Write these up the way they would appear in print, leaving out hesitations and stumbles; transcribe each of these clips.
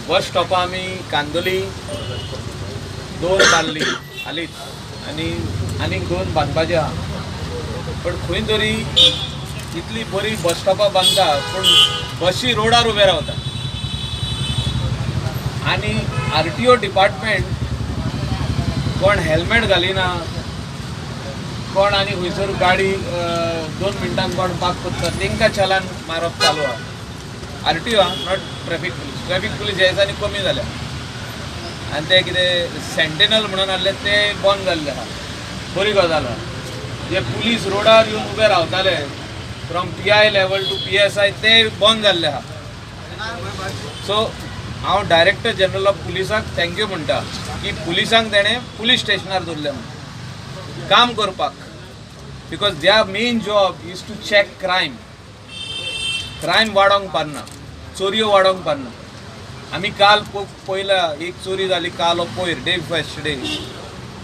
बस स्टॉपां आमी कांदोली 2 बांदली हालींच आनी आनीक 2 बांदपाचे आहा. पण खंय तरी इतली बरी बस स्टॉपां बांदता पूण बशी रोडार उबे रावता आनी आरटीओ डिपार्टमेंट कोण हेल्मेट घालिना, कोण आनी खंयसर गाडी 2 मिनटांक कोण पार्क करता तांकां चलान मारप चालू आहा. आरटीओ आहा, not traffic police. Traffic police ह्या दिसांनी कमी जाल्या आनी ते कितें सेंटिनल म्हणून आहले ते बंद जाल्ले आहा. बरी गजाल आहा. जे पुलीस रोडार येवन उबे रावताले from PI level to PSI ते बंद जाल्ले आहा. सो हांव डायरेक्टर जनरल ऑफ पुलिसाक thank you म्हणटा की पुलिसांक तेणें पुलीस स्टेशनार दवरलें म्हणून काम करपाक, because their main job is to check crime. Crime वाडोवंक पारना, चोरयो वाडोवंक पारना. आमी काल पयला एक चोरी जाली काल पयर day before yesterday.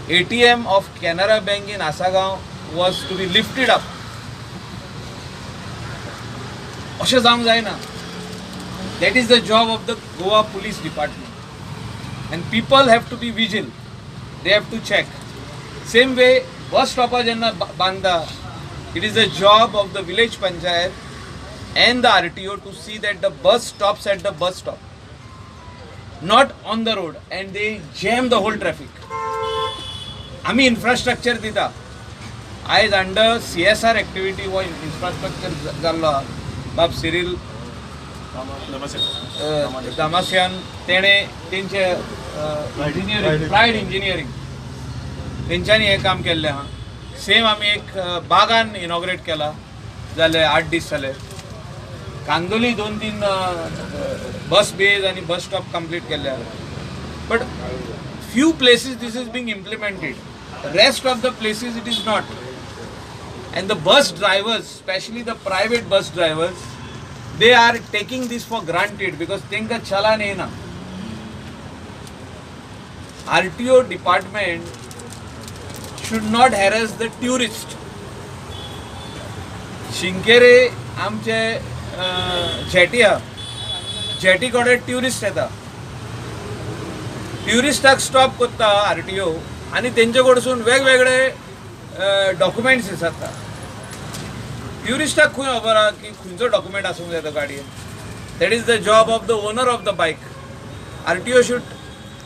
ATM of Canara Bank in Assagao was to be lifted up. अशें जावंक जायना. That is the job of the Goa police department and people have to be vigil, they have to check. Same way bus स्टॉपां जेन्ना बांदता, it is the job of the village panchayat and the RTO to see that the bus stops at the bus stop, not on the road, and they jam the whole traffic. आमी infrastructure दिता. आयज under CSR activity हो infrastructure जाल्लो आहा. बाब सिरील दामासियान तेणें तेंचे engineering, pride engineering तेंच्यांनी हें काम केल्लें आहा. सेम आमी एक बागान इनॉग्रेट केला जाले 8 दीस जाले. कांदोली 2-3 बस बेज आनी बस स्टॉप कंप्लीट केल्ले आहा. But few places this is being implemented, rest of the places it is not. And the bus drivers, specially the private bus drivers, they are taking this for granted because तांकां चलान येना. RTO department should not harass the tourist. Shinkeri आमचे jetty आहा, jetty कडेन tourist येता, ट्युरिस्टाक stop करता RTO आनी तेंचे कडसून वेगवेगळे डॉक्युमेंट्स विचारता. ट्युरिस्टाक खंय खबर आहा की खंयचो डॉक्युमेंट आसूंक जाय तो गाडयेन. That is the job of the owner of the bike. RTO should,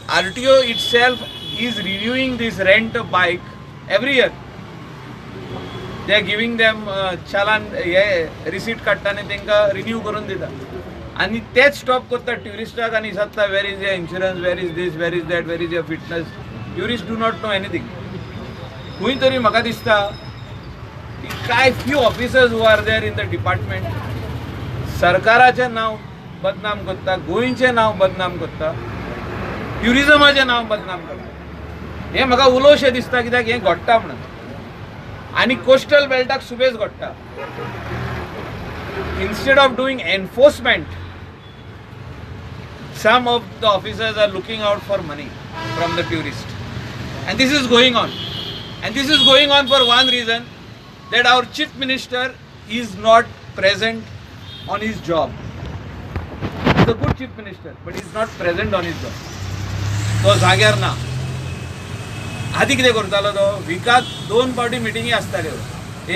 RTO itself is renewing this rent bike every year. They are giving them challan, hey receipt काडटा आनी तांकां रिन्यू करून दिता आनी तेच स्टॉप करता ट्युरिस्टाक आनी विचारता where is your insurance, where is this, where is that, where is your fitness. Tourist do not know anything. खंय तरी म्हाका दिसता की कांय few officers who are there in the department सरकाराचें नांव बदनाम करता, गोंयचें नांव बदनाम करता, ट्युरिजमाचें नांव बदनाम करता. हें म्हाका उलोवशें दिसता कित्याक हें घडटा म्हणून. आनी कोस्टल बेल्टाक सुबेज घडटा. Instead of doing enforcement, some of the officers are looking out for money from the tourist. And this is going on. And this is going on for one reason, that our chief minister is not present on his job. He is a good chief minister, but he is not present on his job. तो जाग्यार ना. आदी कितें करतालो तो विकाक 2 फावटी मिटिंगी आसताल्यो.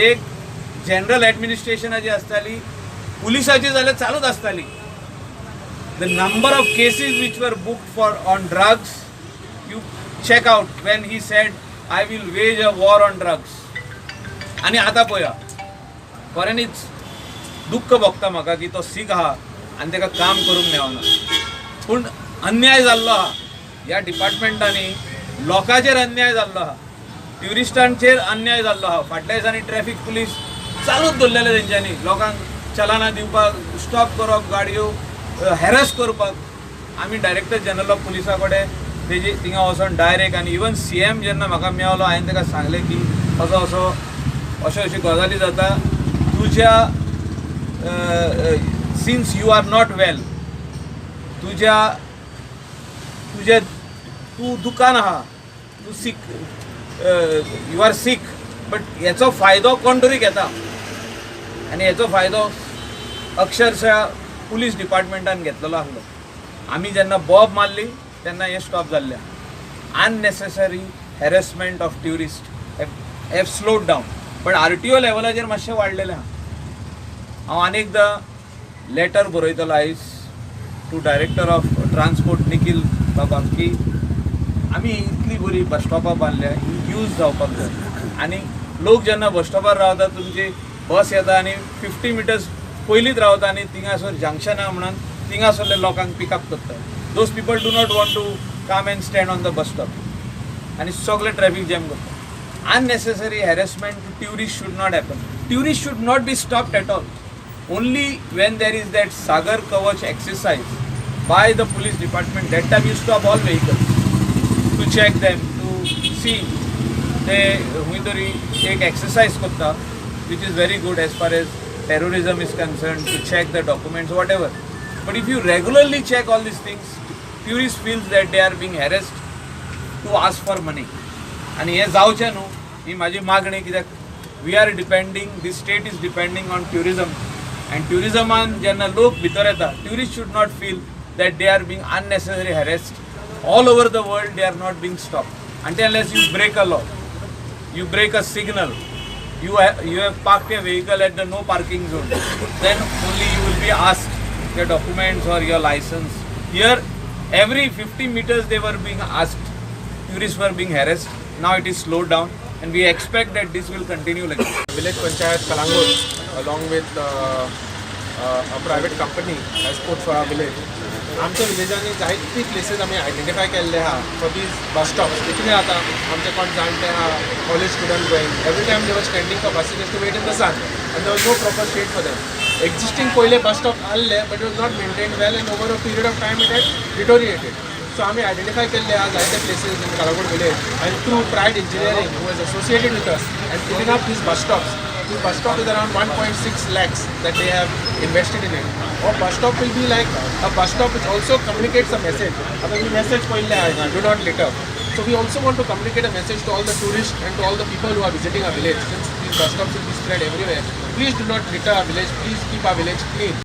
एक जनरल एडमिनिस्ट्रेशनाची आसताली, पुलिसाची जाल्यार चालूच आसताली. The number of cases which were booked for on drugs, you check out when he said I will wage a war on drugs. आनी आतां पळया, खऱ्यांनीच दुख्ख भोगता म्हाका की तो सीक आहा आनी ताका काम करूंक मेळना. पूण अन्याय जाल्लो आहा ह्या डिपार्टमेंटांनी, लोकांचेर अन्याय जाल्लो आहा, ट्युरिस्टांचेर अन्याय जाल्लो आहा. फाटल्या दिसांनी ट्रॅफिक पुलीस चालूच दवरलेले तेंच्यांनी लोकांक चलानां दिवपाक, स्टॉप करप गाडयो, हॅरस करपाक. आमी डायरेक्टर जनरल ऑफ पुलिसा कडेन तेजी थिंगा वचोन डायरेक्ट, आनी इवन CM जेन्ना म्हाका मेवलो हांवें ताका सांगलें की असो असो अश्यो अश्यो गजाली जाता, तुज्या since you are not well, तुज्या तुजें तूं दुकान आहा, तूं सीक, you are sick, but हेचो फायदो कोण तरी घेता आनी हेचो फायदो अक्षरशः पुलीस डिपार्टमेंटान घेतलेलो आसलो. आमी जेन्ना बॉब मारली तेन्ना हें स्टॉप जाल्लें. Unnecessary harassment of tourist have slowed down, but RTO लेवलाचेर मातशें वाडलेलें आहा. हांव आनी एकदां लेटर बरयतलो आयज to director of transport Nikhil बाबाक की आमी इतली बरी बस स्टॉपां बांदल्या, ही यूज जावपाक जाय. आनी लोक जेन्ना बस स्टॉपार रावता, तुमची बस येता आनी 50 मिटर्स पयलींच रावता आनी थिंगासर जंक्शन आहा म्हणून थिंगासरले लोकांक पिकअप करता. Those people do not want to come and stand on the bus stop आनी सगळे ट्रॅफिक जॅम करता. Unnecessary harassment to tourist should not happen. Tourist should not be stopped at all. Only when there is that Sagar Kavach exercise by the police department, that time you stop all vehicles to check them, to see ते खंय तरी एक exercise करता, which is very good as far as terrorism is concerned, to check the documents, whatever. But if you regularly check all these things, tourist feels that they are being harassed to ask for money. आनी हें जावचें न्हू ही म्हाजी मागणी, कित्याक we are depending, the state is depending on tourism, and ट्युरिजमान जेन्ना लोक भितर येता, tourist should not feel that they are being unnecessary harassed. All over the world they are not being stopped until unless you break a law, you break a signal, you have parked a vehicle at the no parking zone, then only you will be asked your documents or your license. Here, every 50 meters they were being asked, tourists were being harassed. Now it is slowed down, and we expect that this will continue like this. Village Panchayat Calangute, along with a private company, has put for our village. आमच्या विलेजांनी जायती places आमी identify केल्ले आहा for these bus stops. कितें जाता, आमचे कोण जाणटे आहा, college student going, every time they were standing for buses to wait in the sun and there was no proper shade for them. Existing पयले बस स्टॉप आहले, but it was not maintained well and over a period of time it had deteriorated. So आमी identify केल्ले आहा जायते places in Calangute village, and through Pride Engineering, who is associated with us and putting up these bus stops. This bus stop is around 1.6 lakhs that they have invested in it. Or bus stop will be like a bus stop which also communicates a message. आता मी message पडले आहे, do not litter. So we also want to communicate a message to all the tourists and to all the people who are visiting our village. Since these bus stops will be spread everywhere, please do not litter our village. Please keep our village clean.